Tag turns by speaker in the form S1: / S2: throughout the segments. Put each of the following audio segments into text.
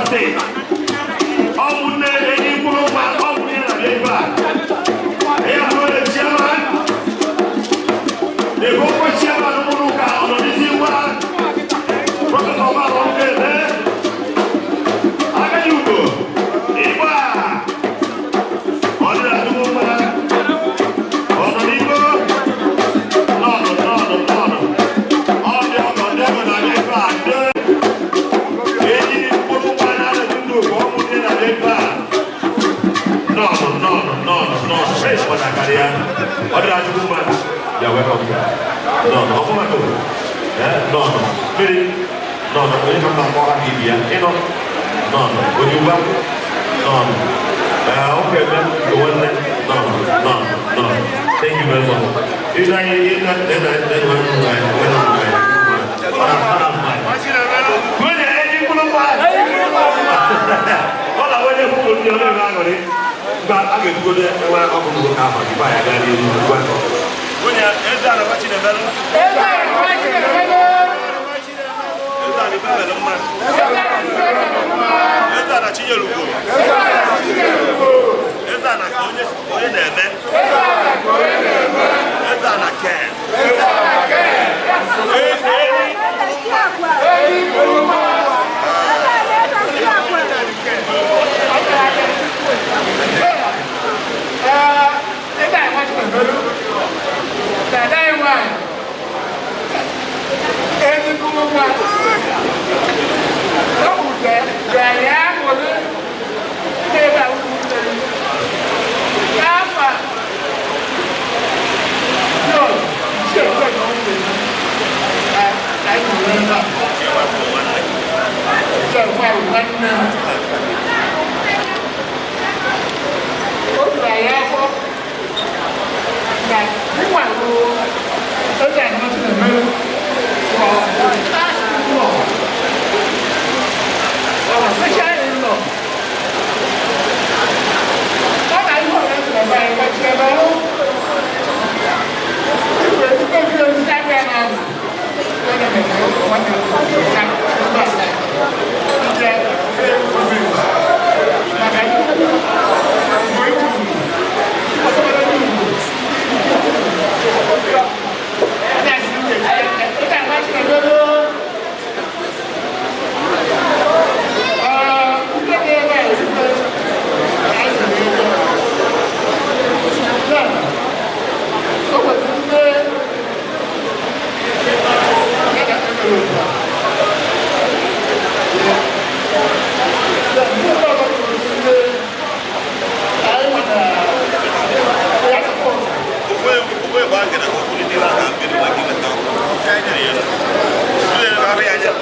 S1: State. Ọ bụ nne enyi mkpụrụ nwa, ọ bụ ihe na ebe a. Ya bụ the chairman, the vocal chairman ụmụrụ ụka ọ nọ n'isi nwa, Professor Ọbalọ Nkene. Agadi ugo, ịgba, ọ dị na nnukwu mma, ọ nọ n'igbo, nọọnụ nọọnụ nọọnụ, ọ dị ọgọ ndị ọgọ na-abịa ebe a, ndị enyi mkpụrụ nwa na-adị ndụ ka ọ mụ ndị na-abịa ebe a. Nọọnụ nọọnụ nọọnụ nọọnụ, ee, ọ na-akarị ya, ọ dị na nnukwu mma, ya welcome. Nọọnụ, ọ bụla ee, nọọnụ, mmiri, nọọnụ, onye ka mma akpọ ha ka ibi ya, ịnọ, nọọnụ, onye ugbu nọọnụ, ee, ọ ga-eme nke nwanne, nọọnụ, nọọnụ, nọọnụ. Thank you very much. Ịna anyị, ịna, ịna, ịna, ịna, ịna, ịna, nwunye enyi mkpụrụ mma, ọ na onye kwuru ndị ọ na-eme aṅụrị mgbe a ga-ebugodo enwe ọgụ mbụ ka ahụ gị ya gaa n'ihu ngwa. Nwunye eze Anaba Chinemelu. Eze Anaba Ifemelu mma. Eze Ana Chinyelugo. Eze Ana ka onye onye na-eme. Eze Ana Ken. Enyi mkpụrụ mma.
S2: Ebe a nwa Chinemelu na-ada anyị nwanyị ezigbo nwa o butere ya aṅụrị ndị ebe a wutere n'afọ a yọ isi ekwe na ọ nwere anyị nwere ebe a isi ekwe nwanne m o juru anyị afọ na nwa bụ eze anọ Chinemelu for the last in-law, our special in-law. Ọ na ihe ọbụla sịrị ebe anyị kpọchie ebe ọrụ. Igwe ezigbo ofe osisi abịa n'azụ. Onye mere nwanne m ebe a ije ofe maka mgbe itufuru ọsọgbara ndị Igbo. Eze anọ Chinemelu. Ndị na-ebe a ezigbo anyị siri ego. Ya, o nwere ndị ya na emere otu a. Ya, ndị ọzọ nwere ndị anyị nwetara ya support.
S1: Ofu ebe a gara okwulite na aka mmiri maka inweta ọkụ. Mmiri ya anya.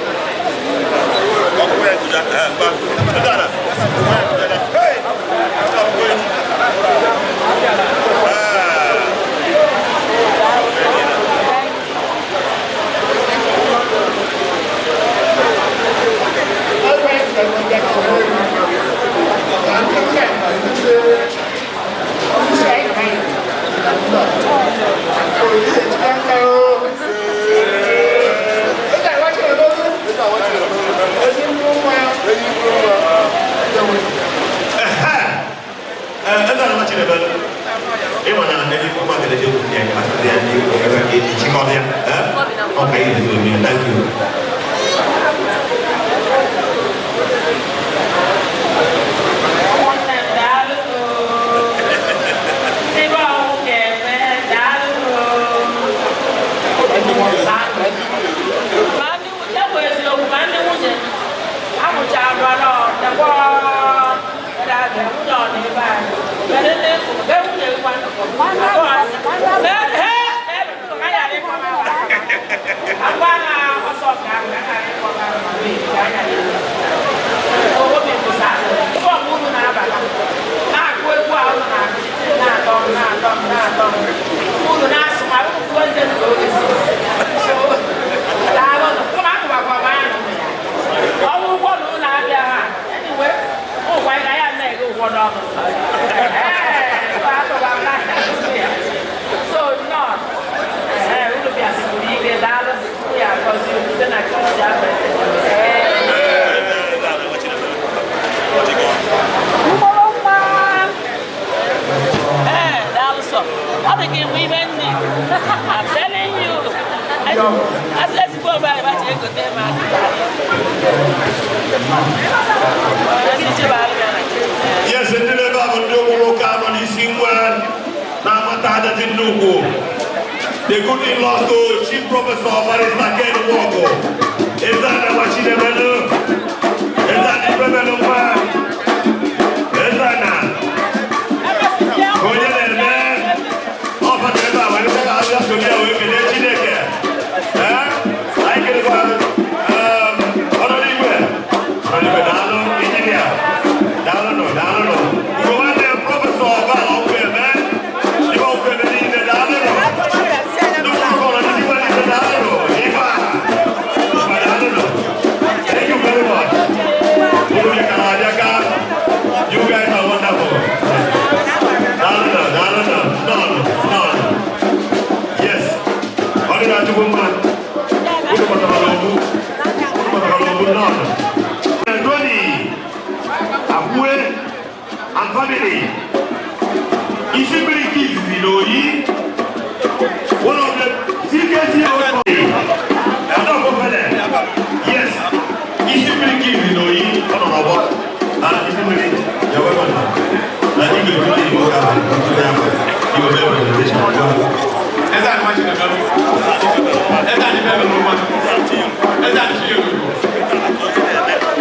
S1: Ọkụ ya guda, eh, mba. Eze Ana, ọkụ ya guda. Hey! Ọkụ ya. Ah. Eze Anaba Chinemelu. Ịma na ndị mma ga-eje okwu ya asị ya ndị ebe ịchịkọta ya. Eh? Ọ ka ihe dị omi. Thank you.
S3: Ụmụnne m, daalụ. Ndị be ọnwụ ga-eme, daalụ. Ma ndị nwunye bụ eziokwu, ma ndị nwunye m amụchara nekwa nwunye ọ dị ebe a. Kedu ndị be nwunye gị kwanụ? Agwa ha ọsọ ka ahụ ka ghara ịkpọ ha ka a ghara ịkpọ obi bụsa ife ọbụ unu na-abata na-akụ egwu a unu na-akụ na-atọ m na-atọ m na-atọ m unu na-asụ ma unu kwuo nze nke oge si so daalụ kama akụbakwa m ahụ ọnwụ ụgwọ na ụlọ abịa ha anyway ụgwọ anyị na ya na-ege ụgwọ n'ọnụ so nnọọ ee unu bịasịkwuru ike, daalụ. Ya agọzi unu site na Kristi afọ. Ee.
S1: Yes, ndị na-ebe a bụ ndị ụmụ nwoke anọ n'isi nwa na-amata adati nnukwu. The good in-laws to Chief Professor Barrister Ken Nwogu. Eze Ana Chinemelu. Eze Ana Ifemelu nwa. Eze Ana. Onye na-eme ọfọdụ ebe a wee sị abịa sonye ya wee kelee Chineke. Ee, anyị kelekwa ọnọdụ igwe. Ọnọdụ igwe, daalụ, injinia. Daalụ nụ, daalụ nụ. Ugo nwanne m, Professor Val Ọkweme, ibe Ọkweme niile, daalụ nụ. Ndị ụkọrọ ndị igwe niile, daalụ nụ. Ife a, ife, daalụ nụ. Thank you very much. Unu bịakara abịaka. You guys are wonderful. Daalụ nụ, daalụ nụ, nọọnụ, nọọnụ. Yes. Ọ dị na Chukwu mma. Unu kpọtara n'ogbu. Unu kpọtara n'ogbu, nọọnụ. Tony Abue and family. Isi mmiri nke izizi n'Oyi. One of the CKC old. Adọkọfele. Yes. Isi mmiri nke izizi n'Oyi. Ọ nọ n'ọgbọ. Na isi mmiri, you're welcome. Na ị ga-ekwu ndị Igbo ka Igbo mee presentation.
S2: Eze anyị nwa Chinemelu. Eze anyị bịara n'ụwa. Eze anyị chi erugo.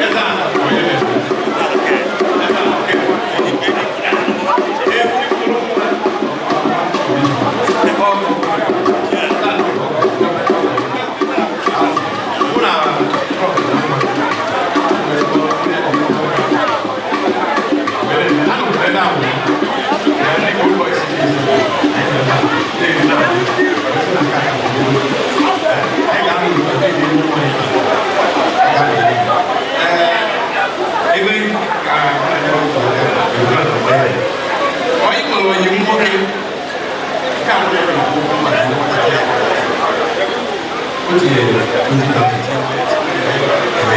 S2: Eze anyị onye na-eme. Eze anyị oke. Ebuli mkpụrụ nwa. Eze anyị mụ na Prof. Anọ m ebe ahụ. Ndị old boys. Anyị ga-anọ ebe ka onye nwere onye nwoke nke a nwere okwu maka o tinyere 20,000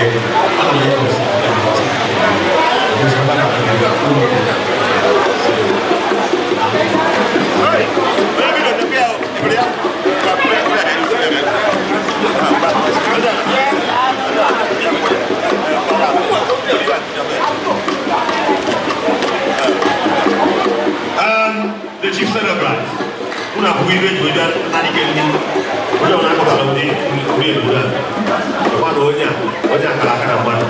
S2: ebe ana m Lagos.
S1: The chief celebrant. Unu abụghị ibe eji bịa naanị ike ndị onye ọbụla akpọtara ụdị ụdị egburu a. Mmadụ onye a, onye akara aka na mmadụ.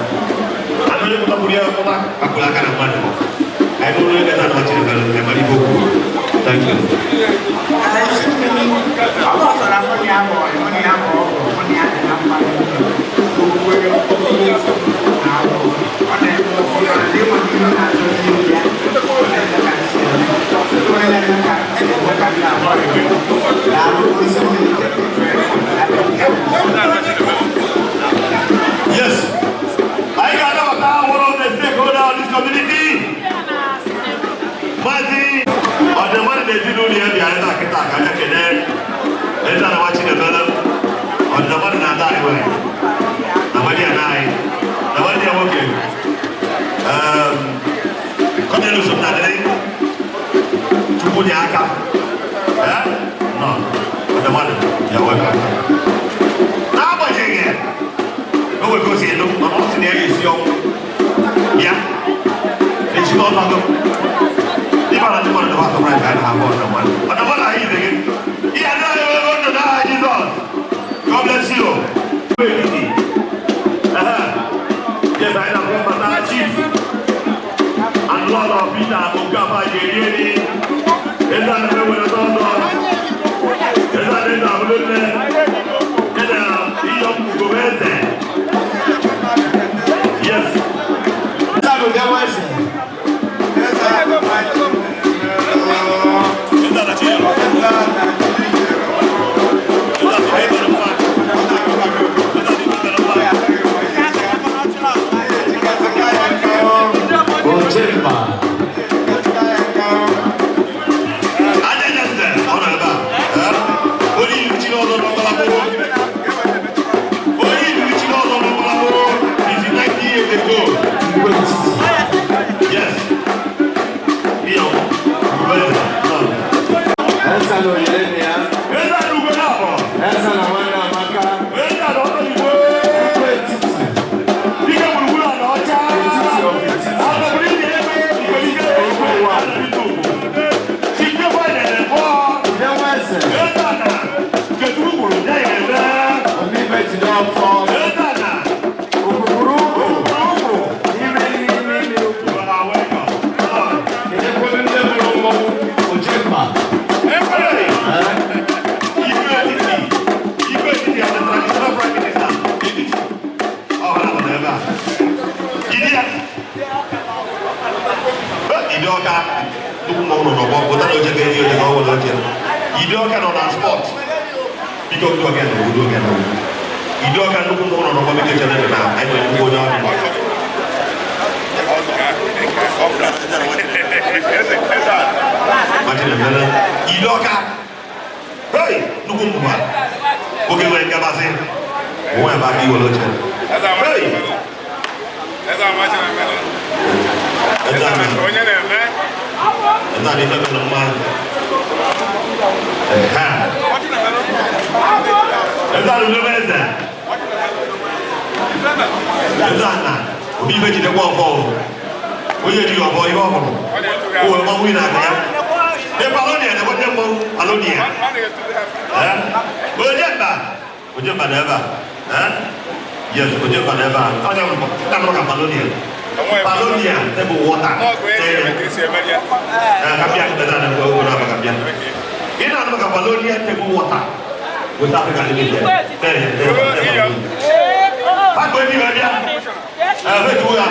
S1: Anụ onye pụtakwuru ya ọkpụkpa akpụrụ aka na mmadụ. Anyị nụrụ ebe na anọchiri mere emere ibe okwu. Thank you.
S4: Ọgbọ sọ̀rọ̀ afọ ni abọ̀ ẹ̀mọ́ ni abọ̀ ọ̀bọ̀ ọmọ ni adì na mma owuwe na-abọ̀ ọ na-eme ọfụma na ịma na ihe na-achọ ihe ya ọ na-eme ka nsị eme onye na-eme ka nsị eme ka m na-abọ daalụ isi mmiri.
S1: Yes. Anyị ga-anabata one of the stakeholders of this community. Maazị Ọdịmmadụ na ezinụlọ ya bịara ebe a kịta ka anya kelee eze anawa Chinemere Ọdịmmadụ na ada anyị nwanyị na nwanne ya anyị na nwanne ya nwoke. Cornelius Nnadịrị Chukwu nye aka. Eh? Nọ. Ọdịmmadụ, ya welcome. N'agbanyeghị o nwere ka o si edo, mana ọ sị na ya ga-esi ọnwụ bịa echi n'ọnọdụ ịbara ndị mmadụ dọba surprise anyị na-abụ ọdịmmadụ ọdịmmadụ anyị ibe gị ihe adịghị ebe ndụ n'aha Jizọs. God bless you. Etiti. Yes, anyị na-akpọ mbata Chief and Lọlọ Peter Okafor ga-eri eri eze a na-ewere n'ọnụ eze a na-eze abụrụ nne ya na iyo Ugobeze. Yes.
S4: Eze
S1: Eze a na
S5: Ojemba.
S1: Anya nze ọ nọ ebe a. Onye ilu chi n'ọzọ n'ọgbalagboro. Onye ilu chi n'ọzọ n'ọgbalagboro is 90 years ago. Yes. Iyo. Ugobeze. Nọ.
S5: Eze na Oyelenia.
S1: Eze na Ugo na-abọ.
S5: Eze na nwanne Amaka.
S1: Eze na ọzọ Igbo.
S5: Igwe etiti.
S1: Dike gburugburu a na ọjị. Ejidi ya. Ibe ọka nnukwu mmọnwụ nọ n'ọgbọ pụta na oche ga-enye oche ka ọ were oche. Ibe ọka nọ na spot. Biko ndị ọga na obodo oge na obodo. Ibe ọka nnukwu mmọnwụ nọ n'ọgbọ, biko chere na anyị nwere nnukwu onye ọbịa. Machinebele ibe ọka. Hey, nnukwu mmụba. Oge nwere nkabasị. Onwe ebe aka iwere oche. Hey! Eze ama.
S2: Onye na-eme.
S1: Eze ana ife mere mma. Ha. Eze ana udobe eze. Eze ana obi ife jidekwa ọfọ o. Onye ejighị ọfọ ihe ọ hụrụ. O wee mmanwụ ị na-aka ya. Ebe alonia na ebe mmọnwụ alonia. Ojemba. Ojemba na ebe a. Yes, Ojemba na ebe a. Onye ọ ka palonia. Palonia table water. Kapia kita na ko na kapia. Ina ano ka Palonia table water. West Africa Limited. Ako ni ba dia? Eh, wait, we have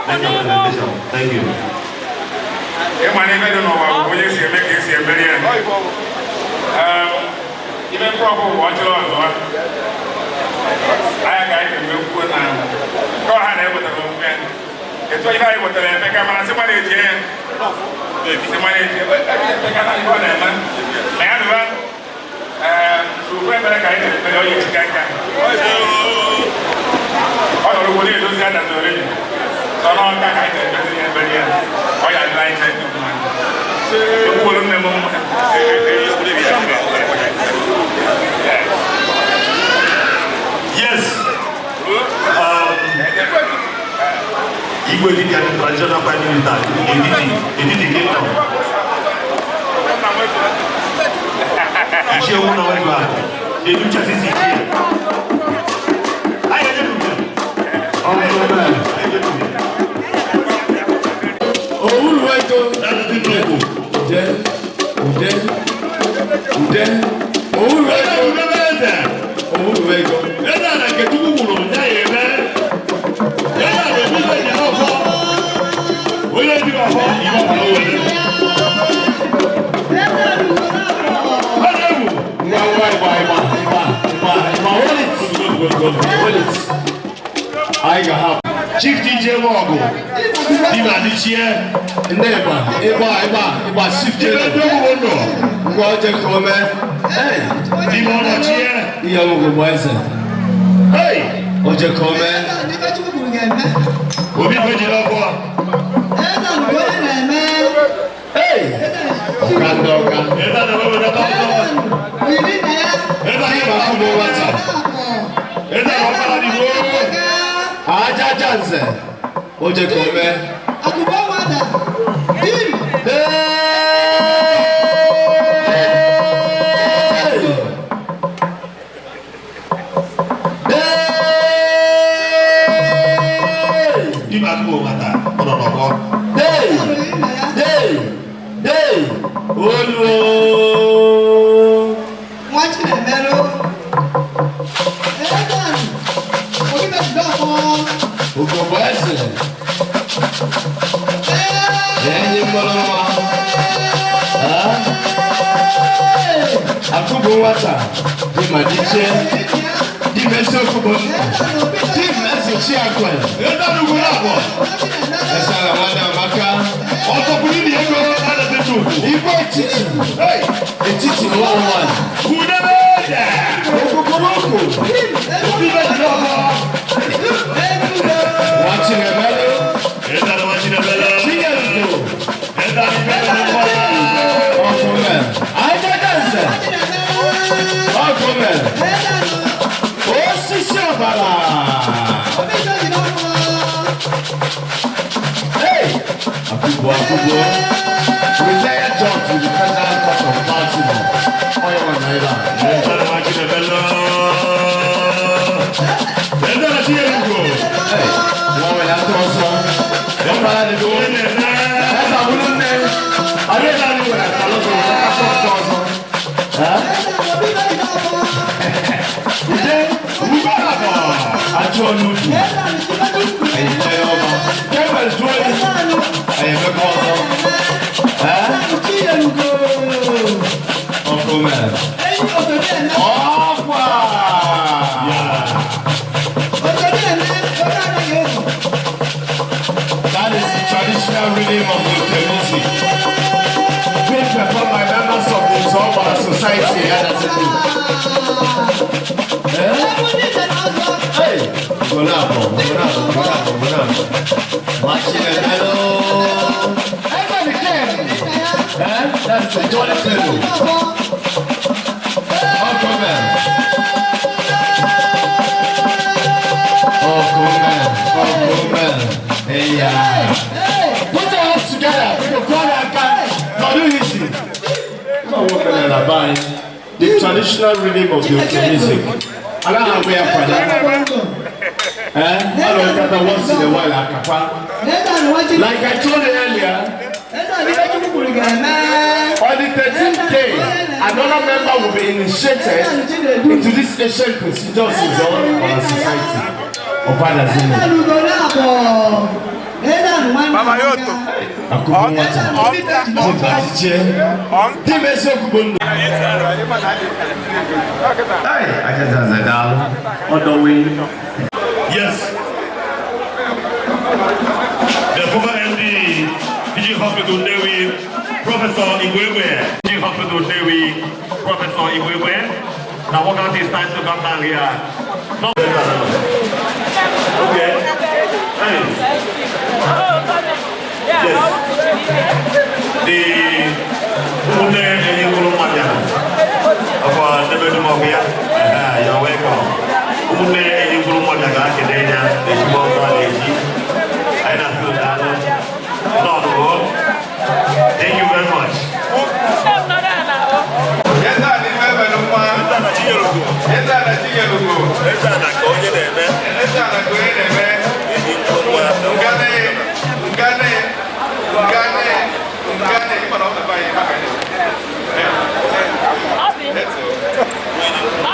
S1: Thank you presentation. Thank you.
S2: Ịma na ife dị n'ụwa bụ onye si eme ka esi emeri ya. Ife prọfụ bụ ọchịrị ọzọ. Anya ka anyị ga-eme kwuo na nke ọha na-ewetara omume. Etu ife anyị wetara Emeka mana sịkwa na-eji ya. Sịkwa na-eji ebe Emeka na ihe ọ na-eme. Ma ya nụwa ofu ebere ka anyị na-ekpere onye ejika nka. Ọ nọrọ ugbo na-edozi adazori. Sọ n'ọka ka anyị na-ekpere ya ebere ya. Ọ ya adịla anyị chere mma. Ekwuolu nne m mma.
S1: Yes. Igwe Etiti and traditional prime minister Etiti Etiti Kingdom. Ichie Owuna Wegba, Edu Chasisi Ichie. Ayi eje dubi. Ayi eje dubi.
S5: Owuruwego.
S1: That's the logo.
S5: Ude, ude, ude. Owuruwego. Owuruwego.
S1: Eze ala nke Chukwu kwuru ya ya eme. Eze ala ebuzo ya ọfọ. Onye ji ọfọ ihe ọbụla o were. Ọ na-egwu.
S5: Ngwa ngwa ịgba ịgba ịgba ịgba ịgba hold it. Hold it. Anyị ga-ahapụ.
S1: Chief DJ Nwogu, di na Adichie.
S5: Ndị ịgba ịgba ịgba ịgba shift
S1: Ibe
S5: ego.
S1: ndị ogwugwu ndụ,
S5: Ngwa oche ka o mee. Hey!
S1: di ma ọnọchie.
S5: Ihe ọgwụgwụ bụ eze.
S1: Hey!
S5: Oche ka o mee.
S1: Obi ife jiri ọkụ.
S5: Hey! Ọka ndị ọka.
S1: Ebe a na-ewe weta ọkụ. Ebe a
S5: Ịgba akwụkwọ nwata.
S1: Ebe a ọkpara dị gboo.
S5: Ajaja nze. Oche ka o mee. Hey! Hey!
S1: Di ma akụkọ nwata, ọ nọ n'ọgbọ.
S5: Hey! Hey! Hey! Olu! Ugogbe eze. Enyi mụrụ nwa. Akụbụ nwata dị ma dịchie. Dị m eziokwu bụ ndụ. Dị m eze Chiakwe.
S1: Ebe a n'ugwu na-abọ.
S5: Esara nwanne Amaka.
S1: Ọtọkwuru ili ego a na-etecha ugwu.
S5: Igwe etiti.
S1: Hey!
S5: Etiti one one.
S1: Kwudebe eze!
S5: Okokoro.
S1: Obi ife jiri ọkụ.
S5: Nwa Chinemelu.
S1: Eze ala nwa Chinemele.
S5: Chinyere.
S1: Eze ala ife mere mma.
S5: Ọkụme. Ajaja nze. Ọkụme. Osisi ọbara. Hey! Akụgbo akụgbo. Retired judge with the Federal Court of Baltimore. Onye nwe na ebe a.
S1: Eze ala nwa Chinemele. Eze ala Chinyere.
S5: Hey! Nwa nwere atụ ọsọ. Ọbara dị n'ụlọ.
S1: Onye na-eme.
S5: Eze abụrụ nne. Adịghị anyị nwere akara ọzọ, akara ọzọ ọzọ. Ha? Ude,
S1: Ugbo abụọ.
S5: Achụ achọ n'udu. Anyị mmanya ọma. Ka e mere jụọ oyi. Anyị emekwa ọzọ. Eh? Ọkụ mere. Ọkwa!
S1: Yeah.
S5: That is the traditional rhythm of the music being performed by members of the Zoba Society. Yeah, that's it. Eh? Hey, Golabo, Golabo, Golabo, Golabo. Machinello. Eh? That's the jolly fellow. Ọkùnrin. Ọkùnrin. Ọkùnrin. Yeah. Put your hands together. Go aka. Nọdụ isi. The traditional rhythm of the music. Anaghị agwa ya kwada. Eh? A na-ekata once in a while akakwa. Like I told you earlier, on the 13th day, another member will be initiated into this ancient procedures in our society. Ọ̀padà.
S2: Mama Yoto.
S5: Akụkọ nwata. Dịka ọchịchị. Dị m eziokwu bụ ndụ. Hey, ajazaza daalụ. Ọdọwe.
S1: Yes. The former MD, PG Hospital Nnewi, Professor Igwegbe. PG Hospital Nnewi, Professor Igwegbe. Now, what is time to come down here? No. Okay. Hey. Yes. The ụmụnne enyi nwụrụ mmadụ ọkwa ndebe dum ọkụ ya. You're welcome. Ụmụnne enyi nwụrụ mmadụ ga-akele ya ezigbo ọzọ a na-eji anyị na-asị ụdaalụ nọọnụ. Thank you very much.
S2: Eze a n'ime ebe mma. Eze a na Chinyelugo.
S1: Eze a na ka onye na-eme.
S2: Eze a na ka onye na-eme.
S1: Enyi nwụrụ nwa.
S2: Ngane, ngane, ngane, ngane. Ịma na ọ na-ebe anyị ha ka anyị
S3: Obi.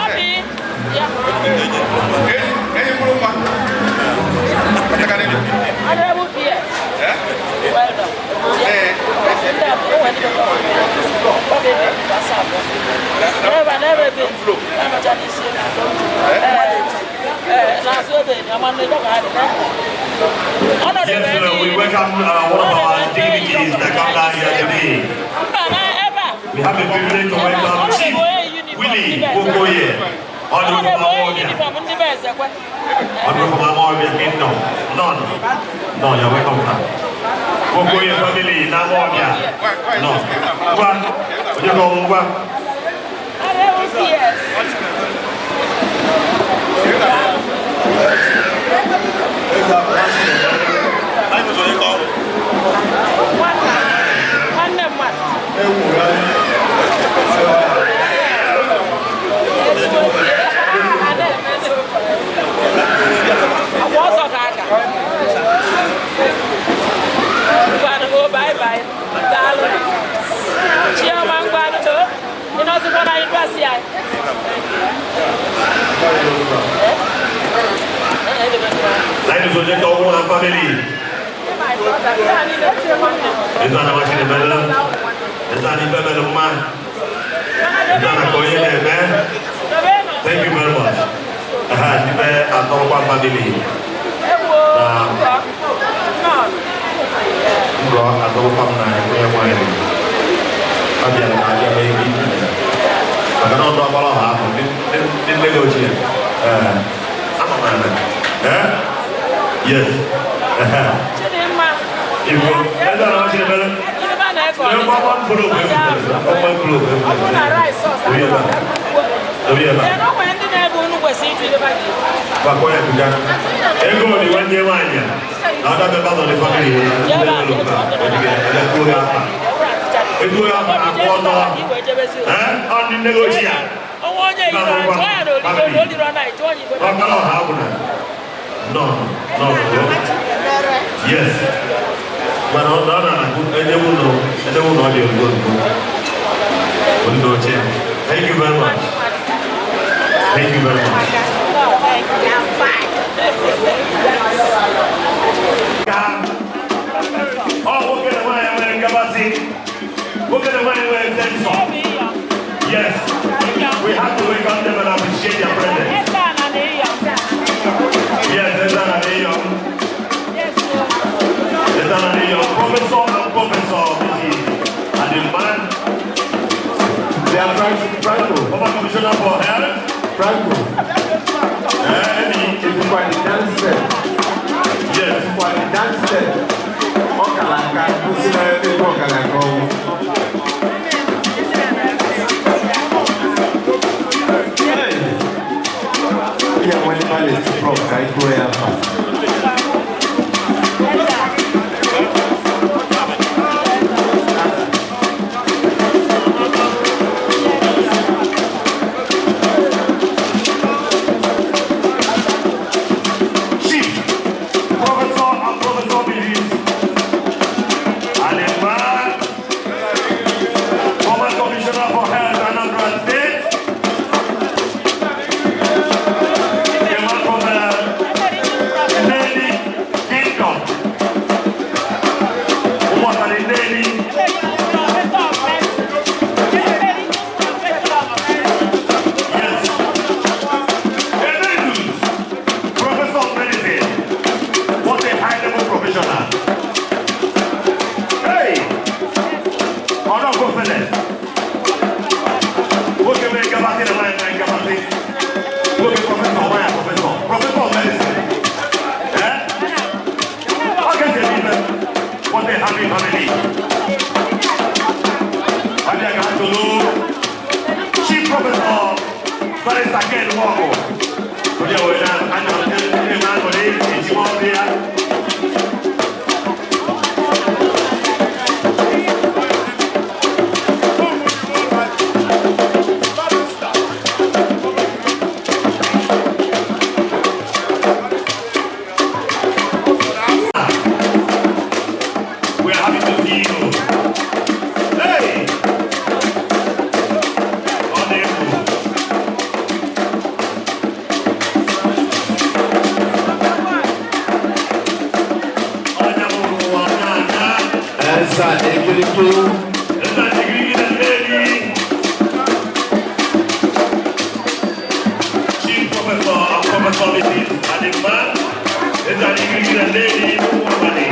S3: Obi. Ya.
S2: Enyi mkpụrụ nwa. Kpataka n'elu.
S3: Honorable PS.
S2: Eh?
S3: Well done.
S2: Ee.
S3: Never, never been. Never done this. N'azụ ebe ni ọma ndị dọka ha dị.
S1: Yes, we welcome one of our dignitaries that come down here today.
S3: Mba na ebe a.
S1: We have the privilege to welcome Chief Willie Okoye, Honorable
S3: Honorable
S1: Amobia,
S3: uniform ndị be ezekwe.
S1: Honorable Amobia Kingdom. None. No, you're welcome, sir. Okoye family, Namobia. No. Ngwa, onye ka ngwa.
S3: Honorable PS. Nwanne nwanne mmadụ. Ezigbo a na-emezi. Agwa ọzọ ka aka. Ngwanụ o, bye bye. Daalụ. Chioma, ngwanụ o. Ị nọzikwa na university anyị? Eh? Eh,
S1: Anyị onye ka ọnwụ na family.
S3: My brother,
S1: Eze ana machine emela. Eze ana ife mere mma. Eze ana ka onye na-eme. Thank you very much. Aha, ife atọrọkwa family. Na nrọ atọrọkwa m na onye nwanyị. Ọ bịara na abịa mee ihe maka na ọdụ ọgbara ọha ahụ ndị nne gị ochie. Ee, ama m ana. Ee? Yes.
S3: Chidimma.
S1: Igbo, eze ana machine emela. Ee, gbagba mkpụrụ okwu ebutere. Gbagba mkpụrụ okwu
S3: Ọ bụrụ na
S1: ebutere.
S3: rice sauce
S1: Obi ebe a. Obi ebe a.
S3: Ee, o nwere ndị na-ebe unu kwesịrị iji ebe gị.
S1: Gbakọ ya kuga. Ego dị nwanne nwaanyị a. Na other members of the family nwere ndị nwere otu a. Etuo ya afa. Etuo ya afa na-akwụ ọtọ. Ee, ọ ndị nne gị ochie a.
S3: Onwe onye yiri jụọ ya na olilo na oliro na jụọ ya igwe.
S1: Ọkpara ọha agwụna. Nọ, nọ, nọ. Yes. Mana ọ na-akụ enyewu nọ, enyewu nọ ọ dị ozugbo ozugbo. Onye oche. Thank you very much. Thank you very much. Ka ọ nwoke na nwaanyị nwere nkabasị, nwoke na nwaanyị nwere nsọ. Yes, we have to welcome them and appreciate their presence. Yes, Ezana Neyo. Ezana Neyo, Professor and Professor Mrs. Adimban,
S5: They are Franco,
S1: former Commissioner for Health.
S5: Franco,
S1: Eh,
S5: ifukwa the dance step,
S1: yes.
S5: ifukwa the dance step. Ọ kara aka kwụsị na ebe ọ kara aka ọnwụ. Hey! Ya nwere ballet prof ka anyị gụọ ya afa.
S1: Chief, Professor and Professor Mrs. Adimban, former Commissioner for Health, Anambra State. Came out from the Navy Kingdom. Ụmụaka Navy. Yes. Emeritus, Professor of Medicine. What a high-level professional. Hey! Ọ̀nà confidence. Nwoke nwere nkabasị na nwaanyị nwere nkabasị. Nwoke professor, nwaanyị professor. Professor of medicine. Eh? Ọ ga-ese n'ife. What a happy family. Abịa ka ha tolo. Chief Professor Barrister Ken Nwogu. Onye were na anya ndị na-aṅụrị ejima ọrụ ya. We are happy to see you. Hey! Ọ na-egwu. Onye mụrụ ụwa na-ana.
S5: Eza Ekiriki,
S1: Nna jigiri na Nnewi. Chief Professor and Professor Mrs. Adimma. Nna jigiri na Nnewi Ụmụabalị.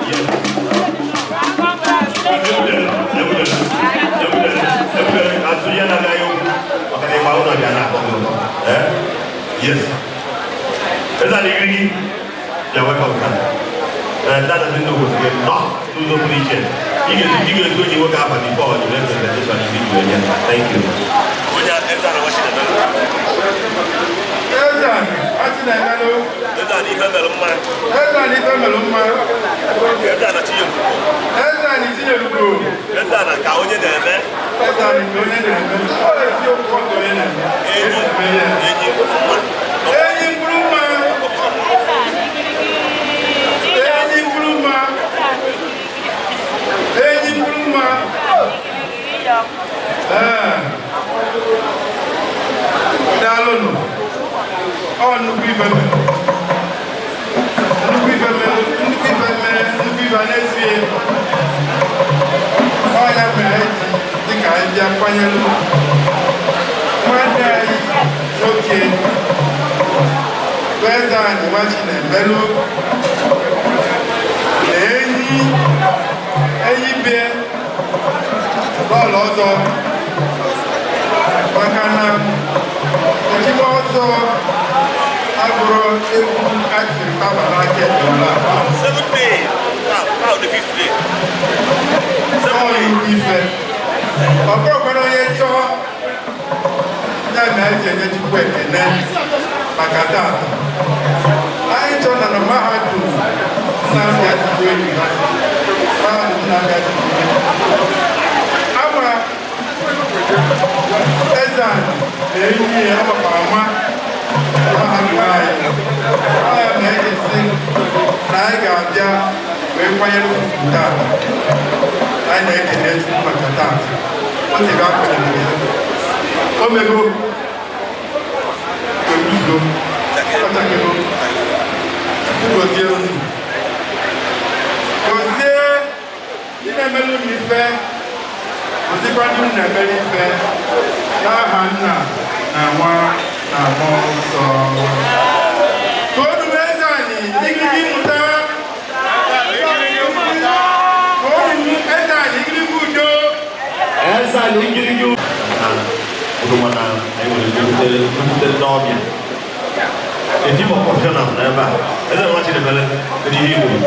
S1: Yes. Yes. Eze adịghị gị. You're welcome, sir. That doesn't know what's going on. N'ụzọ pụrụ iche. Ị ga-ezu onye nwoke afa before you make presentation ife ji wee nye. Thank you. Onye eze ana nwachi na-emelụ.
S2: Eze achị na-emelụ.
S1: Eze ana ife melụ mma.
S2: Eze ana ife melụ mma.
S1: Eze ana Chinyelugo.
S2: Eze ana Chinyelugo.
S1: Eze ana ka onye na-eme.
S2: Eze ana ka onye na-eme. Ọ eziokwu ka onye na-eme.
S1: Enyi enyi mma.
S2: Enyi mkpụrụ mma. Enyi mkpụrụ mma. Enyi mkpụrụ mma. Ee. Daalụnụ. Ọ nnukwu ife mere. Nnukwu ife mere, nnukwu ife mere, nnukwu ife a na-esie. Ọ ya mere anyị ji dị ka anyị bịa kwanyere nwanne anyị nwoke bụ eze anyị nwa Chinemelụ na enyi enyi be bọọlụ ọzọ, maka na ojigbo ọzọ abụrụ egwu atịrị taba n'aka ekpe akpa.
S1: Seventh day. Now, now the fifth day.
S2: Ọ nnukwu ife. Ọ bụrụkwana onye chọọ ya na eji enye Chukwu ekene maka tata. Anyị chọọ na mahadum Nnamdi Azikiwe University, mahadum Nnamdi Azikiwe. Ama eze anyị na enyi ya amakwa ama mahadum anyị. Ọ ya ma eji sị na anyị ga-abịa wee kwanyere ugwu tata. Anyị na-ekene Chukwu maka tata. O tere akwadebe ya. O mego eguzo, ọchakego. Gozie unu. Gozie ndị na-emelu unu ife, gozikwa ndị unu na-emelu ife. N'aha Nna na Nwa na Mmụọ Nsọ. Toonu m eze anyị, igirigi mmụta. Toonu m eze anyị, igirigi udo.
S5: Eze anyị igirigi.
S1: Na ụdụma na anyị nwere nnukwute ndị ọbịa. A team of professionals nọ ebe a. Eze nwa Chinemele, kedu ihe i kwuru?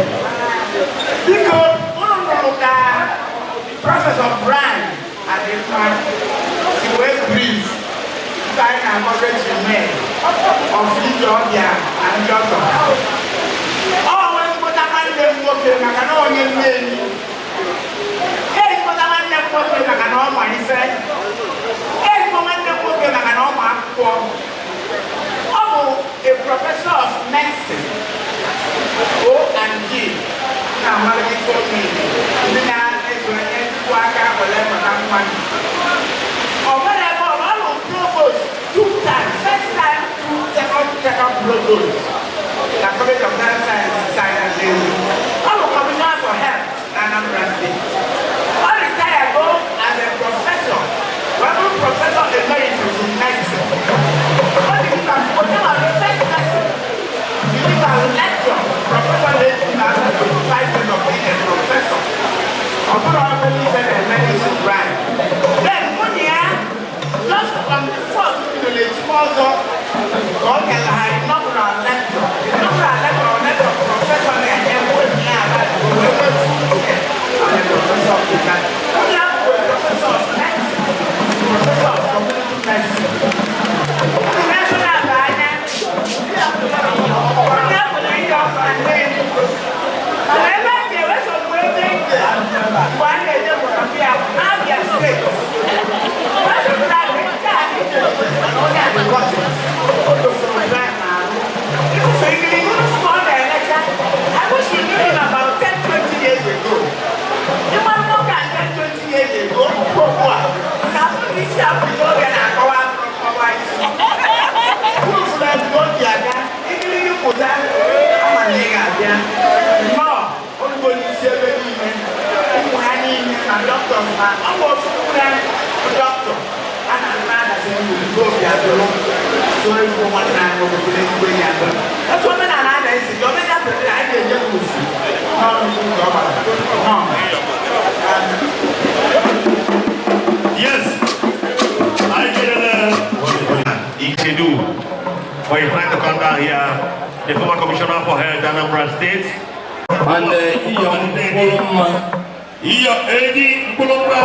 S4: Biko, unu nụrụ ka Professor Brian Adịmma si wee brief nke anyị na-akpọ resume of ndị ọbịa na ndị ọzọ. Ọ nwee mkpụta nwanne m nwoke maka na onye Nnewi. Ezigbo nwanne m nwoke maka na ọ ma ife. Ezigbo nwanne m nwoke maka na ọ ma akwụkwọ. Ọ bụ a professor of medicine, O and G, na-amalite ife omimi ndị na-ezu onye chukwu aka were maka mmadụ. Ọ nwere ebe ọ bụ provost two times, first time, two second, second provost na College of Health Sciences Science Nnewi. Ọ bụ commissioner for health na Anambra State. Ọ retire go as a professor, wee bụrụ professor emeritus in medicine. Ọ dị ka onye ma the first person to give a lecture, professor na-eji after 25 years of being a professor. Ọ bụrụ ọbụla ife na-eme n'isi Brian. Then nwunye ya, just on the fourth bidoro ejima ọzọ ka ọ nyere ha inaugural lecture. Inaugural lecture, ọ lecture professor na-enye nwunye ya ala wee wefu as a professor of the time. Nwunye ya bụ a professor of medicine, professor of community medicine. Ndị na-ebe anya, onye bụ ihe ọfà Nnewi. Mana ebe a ga-eweso mgbe ebe ije mgbe a na-eje Mozambique n'Abia Steeti. Wesopụta nke a ije mana onye a dịkọtị. O dosoro Brian n'ahụ. Ifufe igirigi nnukwu ọ na-elecha. I wish you knew him about 10, 20 years ago. Ịma nwoke a 10, 20 years ago, ugbu a, na afọ isi abụghị oge na-akọwa nkọwa isi. Kwurufuru ebe o ji aga, igirigi pụta, ama na ị ga-abịa. Nnọọ, olugo n'isi ebe niile, ụmụ ha niile ma dọkịta ma ọ bụ ofu ya bụ dọkịta a na-ama adazi ugbo obi adụrụ so ezigbo nwanne anyị nwoke ezigbo enyi adụrụ. Etu omenala a na-esi dị, omenala pụtara anyị ga-eje kwụsị n'ọnụ nke ọ gbara. Nnọọ.
S1: Yes, I get Ikedu for your trying to come down here, the former commissioner for health, Anambra State.
S5: And iyo mkpụrụ mma.
S1: Iyo Edi Mkpụrụmma,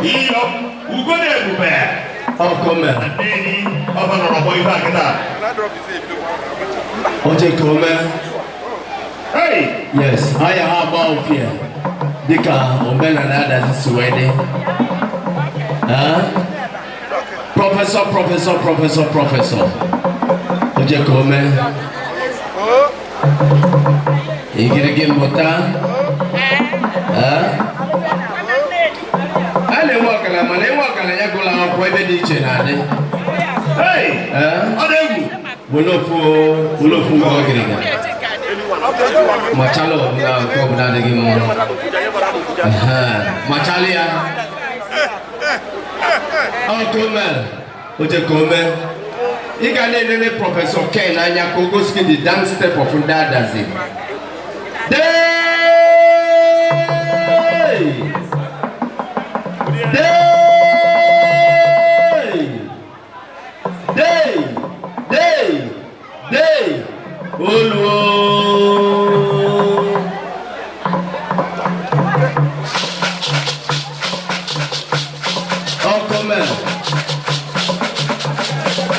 S1: Iyo Ugonebube,
S5: Ọkọme.
S1: Nnewi, ọfa nọrọ ọgbọ ife akịta.
S5: Oche ka ome.
S1: Hey!
S5: Yes, anya ha agba ofie dịka omenala adazi si wee dị. Eh? Professor, professor, professor, professor. Oche ka ome. Igirigi mmụta. Eh? A na-enwe ọgaranya mana enwe ọgaranya gụrụ akwụkwọ ebe dị iche na-adị.
S1: Hey!
S5: Eh?
S1: Ọ dị egwu!
S5: Were ofu ngwa ọgịrịga. Machala ọbụla nke ọbụla adịghị mma. Ehe, machala ya. Ọ ka o mere, o je ka o mee. Ị ga na-elele Professor Ken anya ka o gosi gị the dance step of ndị Adazi. Dee! Dee! Dee! Dee! Dee! Oluo! Ọkọ mere.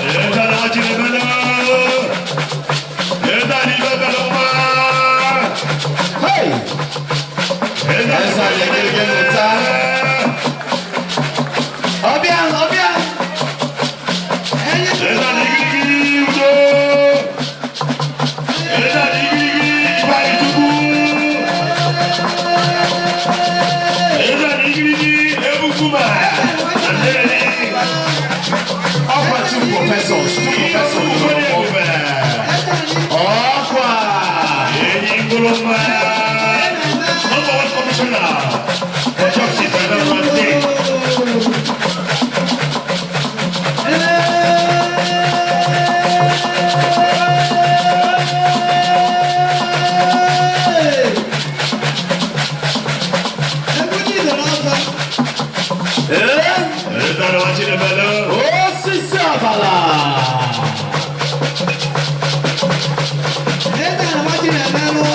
S1: Eze na Chinemele! Eze na Ibe mma!
S5: Hey!
S1: Eze
S5: Eze na egirigi mmụta. Ọbịa! Ọbịa! Enyi!
S1: Eze na igirigi udo! Eze na igirigi Ifeanyi Chukwu! Eze na igirigi Ebukuma! Eze na Chinemelu.
S5: Osisi ọbala.
S6: Eze na nwa Chinemelụ.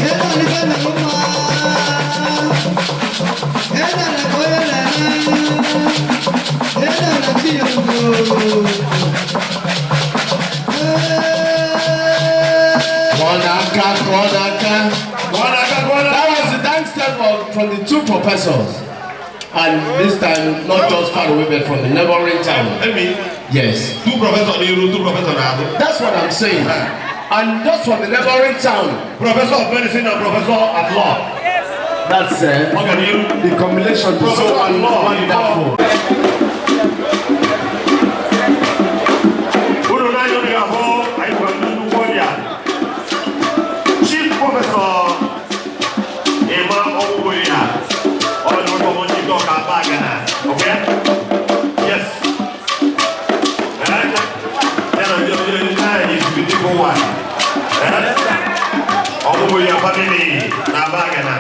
S6: Eze na ife melụ mma. Eze na ka onye na-eme. Eze na chi ya ugo.
S5: Kụọ n'aka, kụọ n'aka.
S1: Kụọ n'aka, kụọ n'aka.
S5: That was the dance step from the two professors. And this time, not just far away, but from the neighboring town.
S1: Emi,
S5: Yes.
S1: two professor n'iru, two professor n'azụ.
S5: That's what I'm saying. And just from the neighboring town.
S1: Professor of medicine and professor at law.
S5: That's
S1: Ọ ga n'iru.
S5: the combination is so
S1: Professor at law.
S5: wonderful.
S1: Unu n'anya unu ga-ahụ anyị gwara ndị nnukwu ọbịa. Chief Professor Emma Ọgwụgwọ ya. Ọ dị ọkọ onye ike ọka aba agana. Okay? Yes. Eh? Ya na ndị ndị ndị anyị is beautiful one. Eh? Ọgwụgwọ ya family na aba agana.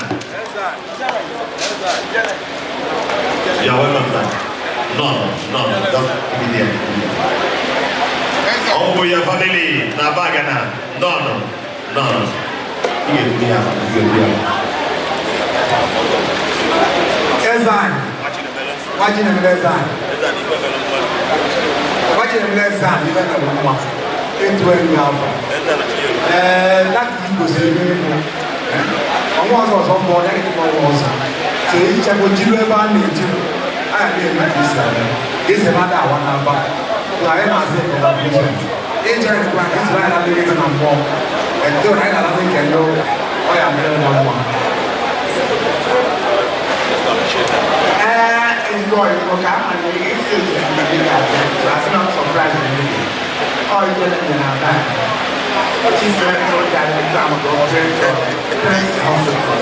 S1: You are welcome, sir. No, no, just be there. Ọgwụgwọ ya family na aba agana. No, no, no, no. Ị ga-ebu ya, ị ga-ebu ya.
S4: Eze anyị, nwa Chinemelu eze anyị. Nwa Chinemelu eze anyị ife mere mma. Etu enyi afọ. Ee, láti gosiri ebe ịbụ. Ọnwa ọzọ ọzọ mbọ ya gị ọnwa ọzọ. So ichekwa jiri ebe a na-eji anyị na-eme ka isi abịa. Ka esi ebe ada awa n'aba. So anyị na-asị congratulations. Ije anyị kwa ka esi anyị na-adịghị ego na mmụọ. Edo na anyị na-alasị nke ndị ọ ya mere na mmụọ. Ee, ezigbo ọyịbọ ka ama na isi otu na ndị ga-abịa. So asị na m surprise na ndị. Ọ ife na na-aba. Chief Director Director Amago Director Director Hospital.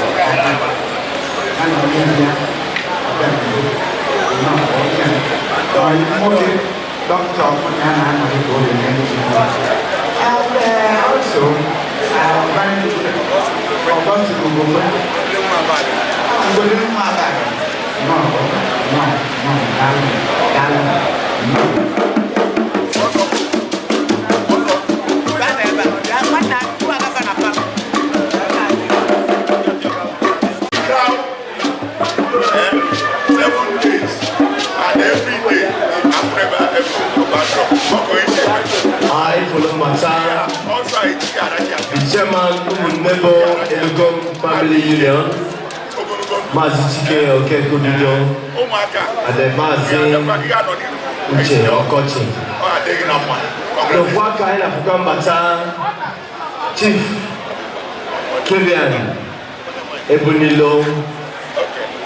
S4: Ana m ya nwoke dọkịta ọkụnya na-anọghị ka oge na-eji. And also, very Augustine Ugogbe. Ugogbe nwa abalị. No, no, no, daalụ, daalụ. No.
S2: Crown 7 days and every day after every backdrop.
S5: I follow Mata,
S2: Also, I
S5: the chairman Umunnebo Elugom Family Union, Mazi Chike Okekududo, and then Mazi Uche Okochi. N'okwu aka anyị na-afụkwa mbata Chief Kilian Ebunilo.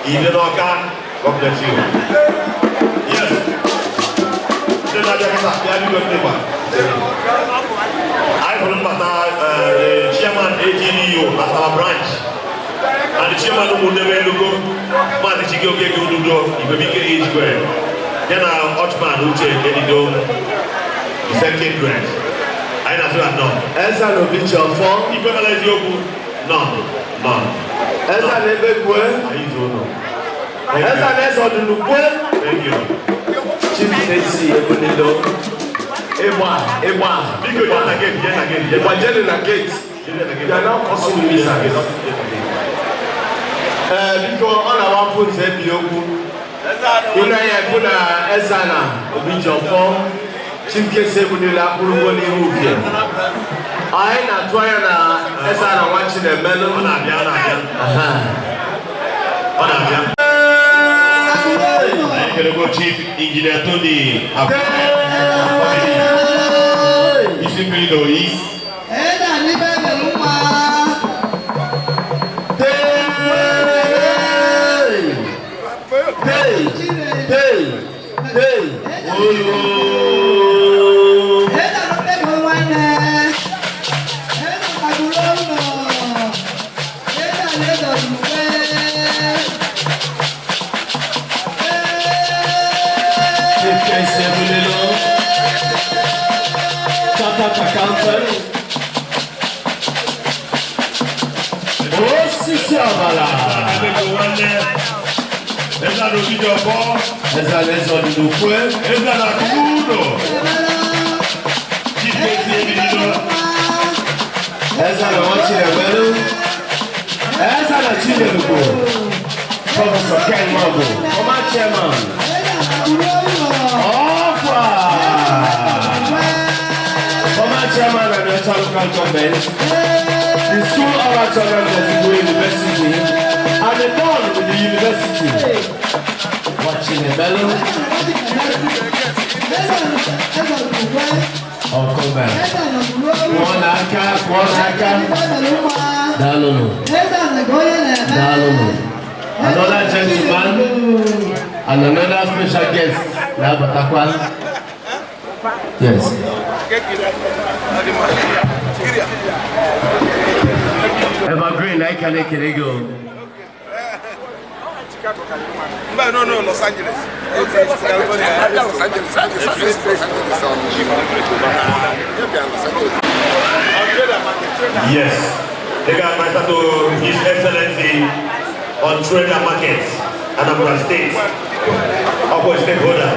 S1: Ile n'ọka, God bless you. Yes. Ndị na-abịa kịta, bịa biko ndị gba. Anyị hụrụ mbata the chairman AGDU at our branch and the chairman ụmụnnebe Elugo, Maazị Chike Okeke Ududo, Igwebike Ejikwe, ya na Ochman Uche Edido, the second grade. Anyị na-asị na nọ.
S5: Eze na Obi Chiọfọ.
S1: Ife mere eziokwu, nọ, nọ.
S5: Eze na Ebekwe.
S1: Anyị zuo nọ.
S5: Eze na Eze Ọdụnukwe.
S1: Thank you.
S5: Chief Esi Ebunilo. Ịgba, ịgba.
S1: Biko jee na gate, jee na gate.
S5: Ịgba jee na gate. You are now causing nuisance. Ee, biko ọ na-awapụ nze ebi okwu. Ị na-anya ekwu na Eze na Obi Chiọfọ. Chief Kesi Ebunilo akwụrụgo n'ihu ufie. Anyị na-atụ anya na Eze na nwa Chinemelu.
S1: Ọ na-abịa, ọ na-abịa.
S5: Aha.
S1: Ọ na-abịa. Anyị kelego Chief Engineer Tony Akwa family. Isi mmiri na oyi.
S6: Eze na ife melụ mma.
S5: Hey! Hey! Hey! Hey! Olu!
S6: Eze na mmebi nwanne. Eze kagoro ụlọ. Eze na eze ọdụnukwe.
S5: Chief Kesi Ebunilo. Chartered Accountant. Osisi ọbala.
S1: Ebeko nwanne. Eze na Obidiọfọ.
S5: Eze na Eze Ọdịnukwe.
S1: Eze na Akụkụ. Chief Ezi Ebidido.
S5: Eze na Nwachinemelu. Eze na Chinelugo. Professor Ken Mago, former chairman. Ọkwa! Former chairman of the Ọcha Local Government, the School of Arts and Ezigbo University, and the Don with the university. Nwachinemelu. Ọkọba. Kụọ n'aka, kụọ n'aka. Daalụnụ. Daalụnụ. Another gentleman and another special guest na-abatakwa. Yes. Evergreen, anyị ka na-ekele gị o.
S2: Mba, no, Los Angeles. California. Los Angeles. Los Angeles. Los Angeles.
S1: Yes. They got advisor to His Excellency on Trade and Markets, Anambra State. Ọkwa stakeholder.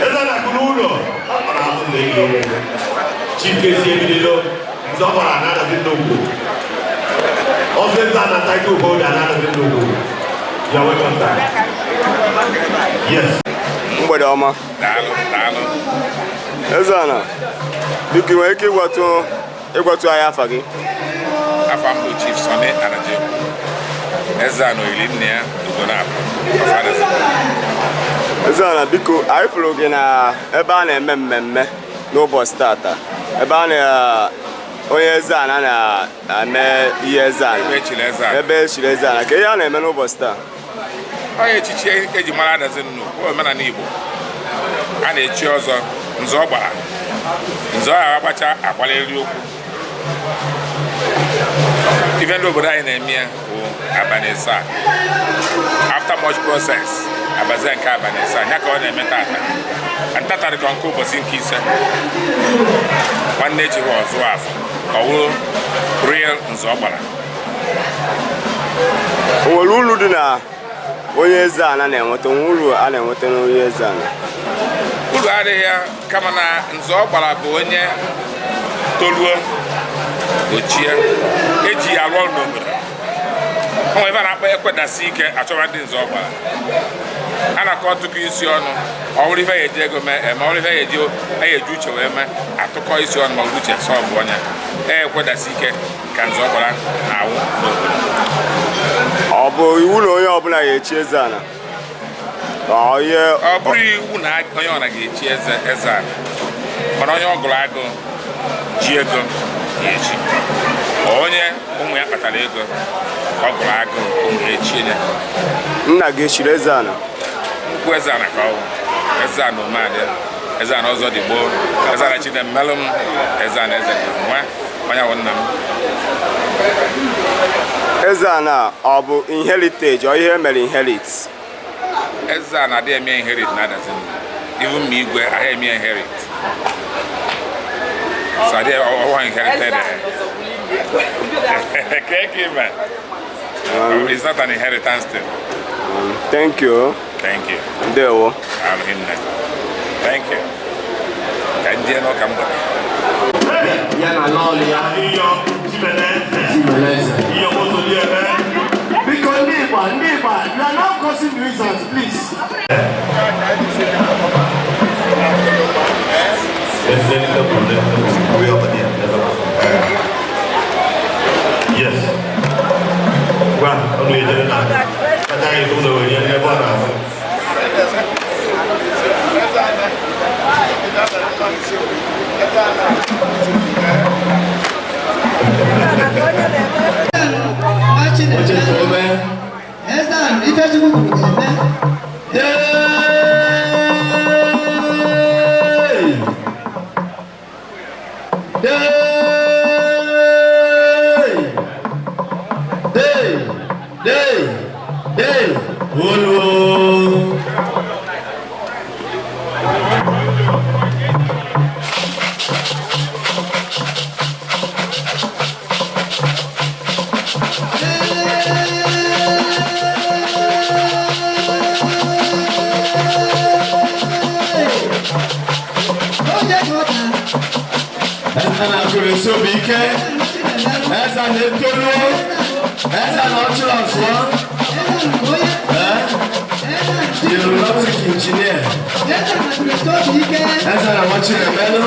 S1: Eze na Akụnụlọ. Ọ na-ahụ na ego. Chief Kesi Ebidido. Nzọkwara na Adazi Nnukwu. Ọsọ eze na title holder na Adazi Nnukwu. You are welcome, sir. Yes.
S7: Mgbede ọma.
S8: Daalụ, daalụ.
S7: Eze-Ana, biko, ị nwere ike ịgwatụ anyị afa gị?
S8: Afa m bụ Chief Sonny Anaje, Eze-Ana oyili nne ya Ugonabụ of Adazi.
S7: Eze-Ana, biko, anyị fụrụ gị na ebe a na-eme mmemme n'ụbọchị tata, ebe a na onye Eze-Ana na-eme ihe Eze-Ana.
S8: Ebe echiri Eze-Ana.
S7: Ebe echiri Eze-Ana. Ka ihe a na-eme n'ụbọchị taa?
S8: Ọ ya echichi eji mara Adazi Nnukwu, omenala Igbo. A na-echi ọzọ, nzọ ọ gbara, nzọ ya agbacha agbalịrị okwu. Ife ndị obodo anyị na-eme ya bụ abalị 7. After much process, abazie nke abalị 7 ya ka ọ na-eme tata. Ntata dịka nke ụbọchị nke 5, nwanne echi ha ọzọ afọ ka ọ wụrụ real nzọ ọ gbara.
S7: O nwere uru dị na onye Eze-Ana na-enweta? Onwe uru a na-enweta n'onye Eze-Ana?
S8: Uru adịghị ya, kama na nzọ ọ gbara bụ onye toluo ochie eji ya arụ ọrụ n'obodo. O nwere ebe a na-akpọ ekwedasị ike achọba ndị nzọ ọ gbara. A na-akọ ọtụkọ isi ọnụ, ọ bụrụ ife ya eji ego mee eme, ọ bụrụ ife ya eji uche wee mee, atụkọ isi ọnụ ma ọ bụ uche sọbụ onye ekwedasị ike ka nzọ ọ gbara na-awụ n'obodo.
S7: Ọ bụ iwu na onye ọbụla ga-echi Eze-Ana? Ọ ihe
S8: Ọ bụrụ iwu na onye ọna ga-echi eze Eze-Ana, mana onye ọ gụrụ agụ ji ego ga-echi. Onye ụmụ ya kpatara ego ọ gụrụ agụ, ụmụ ya echie ya.
S7: Nna gị echiri Eze-Ana?
S8: Nnukwu Eze-Ana ka ọ bụ. Eze-Ana Omeadị, Eze-Ana ọzọ dị gboo, Eze-Ana Chinemelụ m, Eze-Ana eze nwa onye bụ nna m.
S7: Eze-Ana, ọ bụ inheritage, ọ ihe mere inherit?
S8: Eze-Ana adịghị eme inherit na Adazi. Even ma igwe ahịa eme inherit, so adịghị ọwa inherited. Keke ime, it's not an inheritance thing.
S7: Thank you.
S8: Thank you.
S7: Ndewo.
S8: Alụ hinne, thank you. Ka ndị n'ụka mgbede.
S5: Ya na lọọlụ ya.
S1: Iyo Chimeleze.
S5: Chimeleze.
S1: Iyo Mosolieme.
S5: Biko, ndị Igbo, ndị Igbo, you are now causing nuisance, please.
S1: Let's let it up, let it up. We over there. Yes. Gwa, ọ na-ejere na kata anyị tụ ụlọ were ebe ọ na-ahụ.
S5: Oche tome.
S6: Eze-Ana, Ifechukwu kwuru ga-eme.
S5: The Eze na akụrụ esi obi ike. Eze na-etolu. Eze na ọchịrị ọzụọ. The aeronautic engineer. Eze na Nwachinemelu.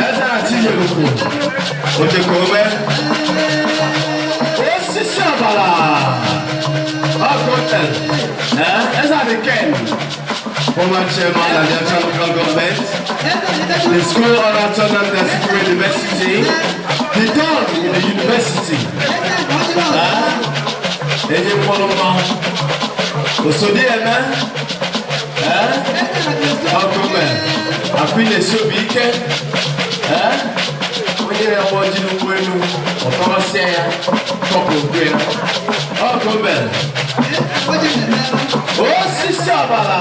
S5: Eze na Chinyerukwu. Ojekome. Osisi ọbara. Ọkụ. Eze na Ken. Former chairman of the local government. The school honor Nnamdi Azikiwe University. The don in the university. Enyi mkpọrọ mma. Osodi eme. Ọkụme. Akwụ na-esi obi ike. Onye na-agba ọjị n'ụgbọ elu, ọtọrọsịa ya, kọpụ okwu ya. Ọkụme. Osisi ọbara.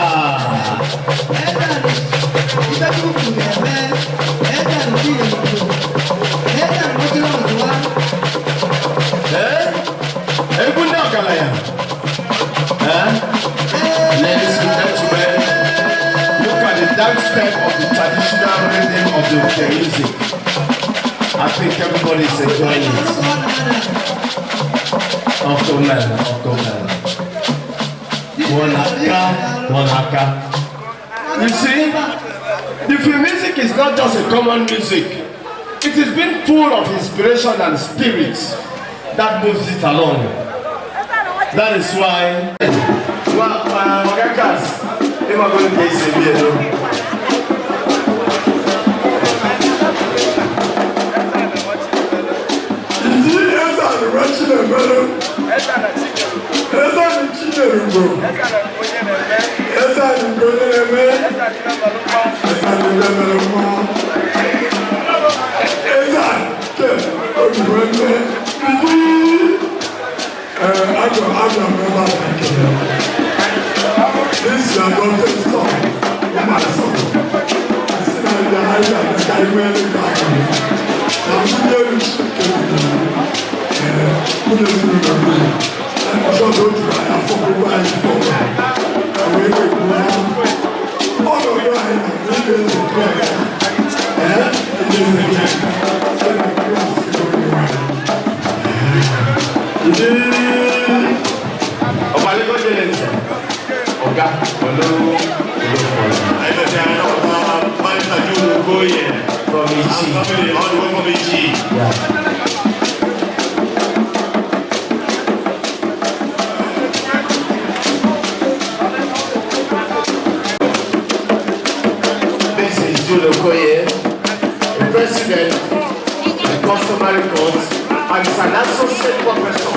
S5: Egwu ndị ọgaranya. Ladies and gentlemen, look at the dance step of the traditional rhythm of the music. I think everybody is enjoying it. Uncle man, Uncle man. One aka, one aka. You see, the film music is not just a common music. It has been full of inspiration and spirit that moves it along. That is why. Well, Ogakas, if I'm going to be
S2: This is your son, my son.
S5: Ọ̀gá olówó
S1: olówó.
S5: From Ichi.
S1: All the way from Ichi.
S5: Yeah. This is Jude Okoye, the president of the customary court, and is an associate professor.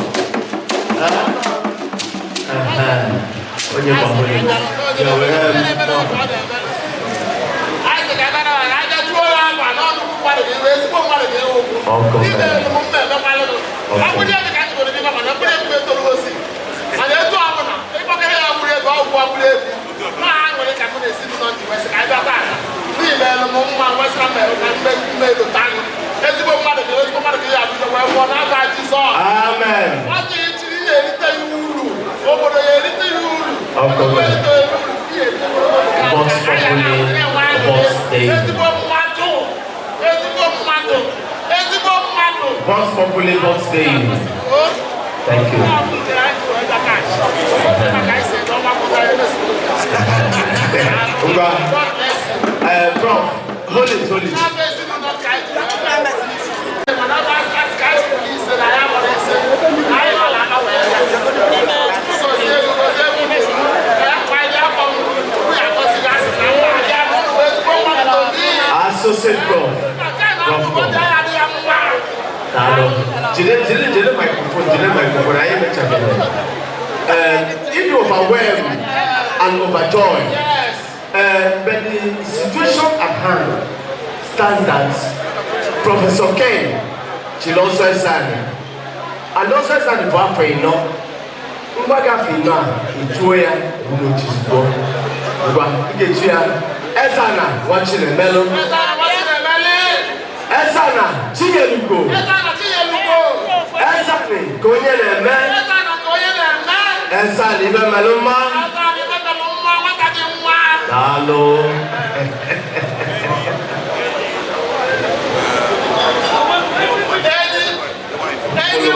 S5: Onye gbahụrụ ya were Amen. Boss Populi, Boss David. Boss Populi, Boss David. Thank you. Ngwa, Prof, hold it, hold it. Associate Prof. Prof. Daalụ. Jide jide jide microphone, jide microphone, anyị emechabeghị. If you overwhelmed and overjoyed, but the situation at hand stands that Professor Ken Chinonso Ezeani and also Ezeani bụ afọ 4. Ngwa gị afọ 4 a, etuo ya n'ochizugbo. Ngwa, ị ga-etu ya Ezeana Nwachinemelu. Ezeana Chinyelugo. Ezeani ka onye na-eme. Ezeani ibe melụ mma. Daalụ.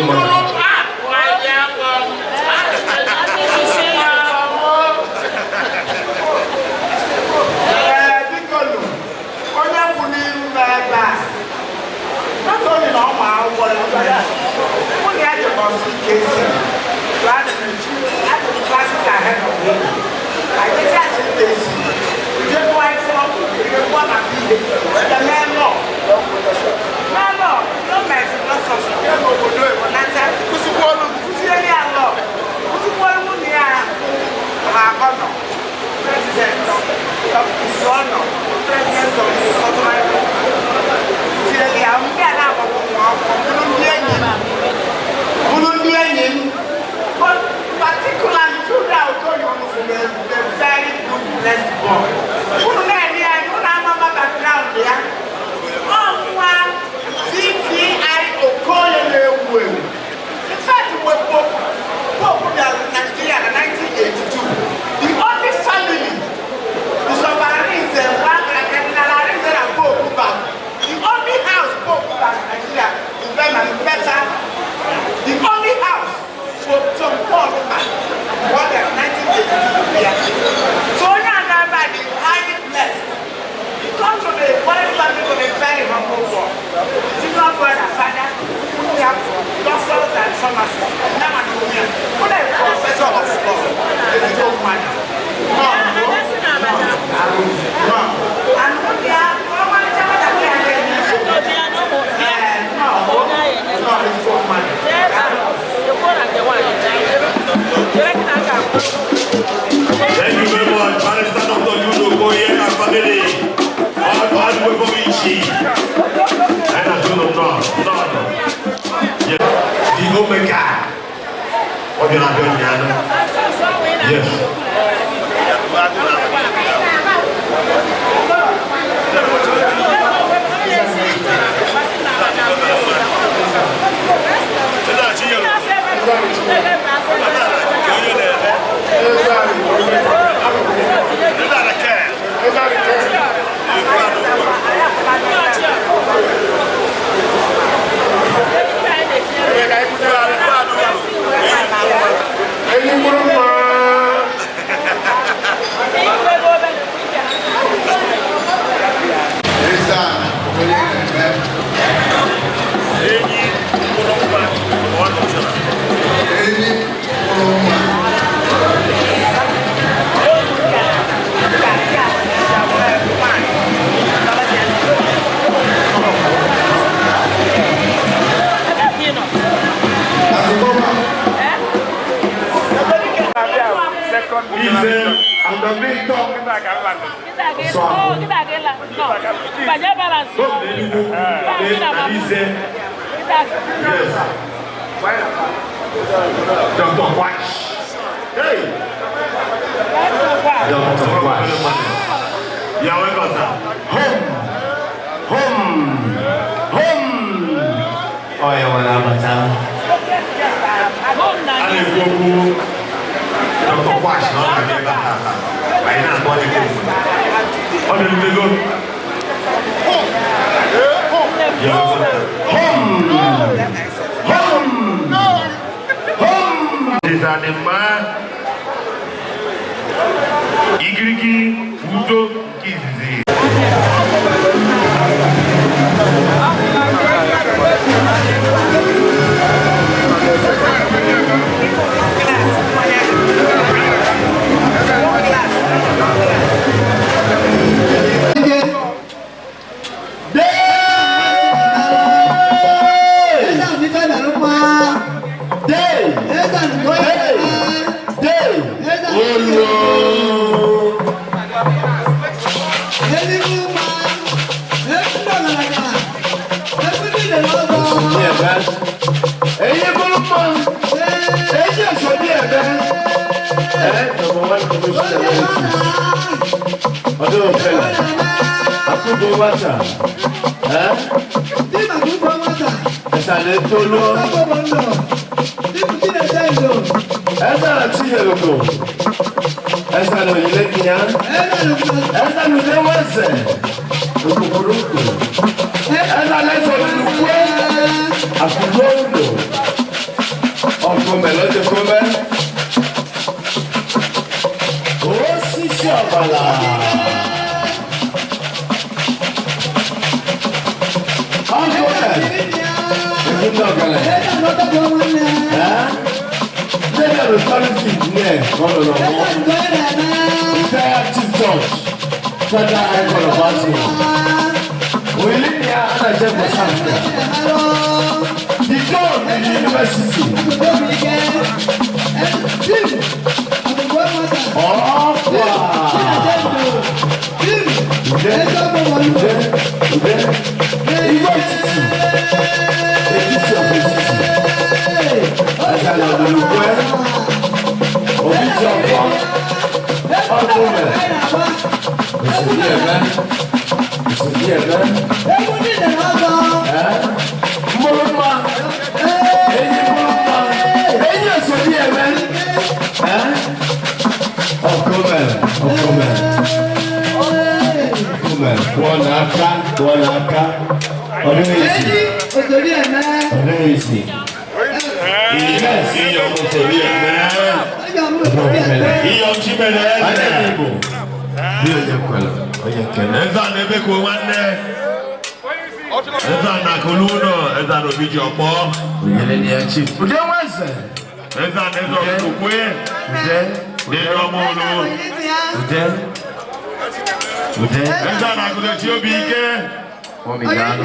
S5: mmadụ.
S4: Ee, biko nụ, onye kwụ n'iru n'ebe a, not only na ọ ma akwụkwọ ya, mụ na ya jekọrọ CKC, adị m classic ahead of him. Anyị jecha CKC, jekwa ife ọgwụ, jekwa maka ihe, wee mee law. Mee law, no mee philosophy, jee n'obodo oyibo nata, kụzikwa ọrụ, kụziere ya law, kụzikwa nwunye ya ha ọnọ. President of Isono, President of the Ottoman. Tinyere ya ndị a na-agbakọ ụmụ akwụkwọ bụrụ ndị enyi m. Bụrụ ndị enyi m. But particularly children Okoye Onufụ a very good blessed boy. Unu na-enye ya, unu ama background ya. Ọ nwa CPI Okoye na-ewu ewu. In fact, mgbe Pope bịara Nigeria na 1982, the only family Bishop Arinze, Cardinal Arinze na Pope back. The only house Pope back in Nigeria is Bema Better. The only house Pope John Paul back more than 1982 here. So onye Anambra is highly blessed. He comes from a very family from a very humble one. Junior brother, father, who have doctors and pharmacists. Now I'm a professor of law. Ezigbo mmadụ. And what they are,
S1: Thank you very much, Barrister Dr. Judo Okoye and family. All the way from Ichi. And as you know, no, no. Yes. The Omega. What do you have done, Yes. Yes. Dr. Kwash. Hey!
S5: Dr. Kwash.
S1: You are welcome, sir.
S5: Home! Home! Home! Ọ ya nwere abata.
S1: A na-ekwu okwu Dr. Kwash na ọ na-abịa ebe a tata. Anyị na-akpọ ya gị. Ọ na-erutego. You are welcome.
S5: Home! Home! Home!
S1: Dịzadịmma igirigi udo nke izizi.
S5: Day! Day! Day! Olu! Ní ẹ̀bẹ̀. Èyí búrú mọ́. Èyí èso ní ẹ̀bẹ̀. Ẹ̀ number one commissioner emeritus. Ọdún òfẹ́lẹ̀. Akúndé wáta. Ẹ̀ ìsàlẹ̀ tó lọ. Ẹ̀sàlẹ̀ tí yẹ̀rọ̀kọ̀. Ẹ̀sàlẹ̀ òyìnlẹ̀ kìíyà. Ẹ̀sàlẹ̀ òyìnlẹ̀ wẹ̀sẹ̀. Òkùnkùrùkù. Ẹ̀sàlẹ̀ sọ̀rọ̀ ìlú Àkùrọ̀ òdò. Ọkùnrin lọ́jọ́ kọ́mẹ́. Osisi ọ̀bàlà. Ọkùnrin. Èkúté ọ̀gẹ̀lẹ̀. Lẹ́yìn authority ní ẹ̀ kọ́lọ̀ lọ́wọ́. Retired Chief Judge, Federal High Court of Arsenal. Oyinlẹ́yìn Adájẹ́ Bọ̀sánfẹ́. The Don in the University. Ọ̀pá. Ude, ude, ude. Igwe etiti. Etiti of etiti. Ẹ̀ka olùkọ́ Obi tí ọ̀fọ́. Ọ̀túnmẹ̀. Òṣèlú ẹ̀mẹ́. Òṣèlú ẹ̀mẹ́. Mgbọrọmma. Enyi mgbọrọmma. Enyi òṣèlú ẹ̀mẹ́. Ọkụmẹ̀. Ọkụmẹ̀. Ọkụmẹ̀. Kwụọ n'aka. Kwụọ n'aka. Ọ dịghị isi. Ọ dịghị isi. Yes.
S1: Iyọ̀ òṣèlú ẹ̀mẹ́. Iyọ̀ Chimere
S5: Anya
S1: eze.
S5: Igbo. Bí onye kwere, onye kene.
S1: Eze a na-ebe ka nwanne. Eze a na-akụlụ ụlọ. Eze a na obi ji ọkpọ.
S5: Onyere ni ya chief. Ude nwa eze.
S1: Eze a na-eze ọkụkwe.
S5: Ude.
S1: N'elu ọma ụlọ.
S5: Ude. Ude.
S1: Eze a na-akụzesi obi ike.
S5: Mọmi daalụ.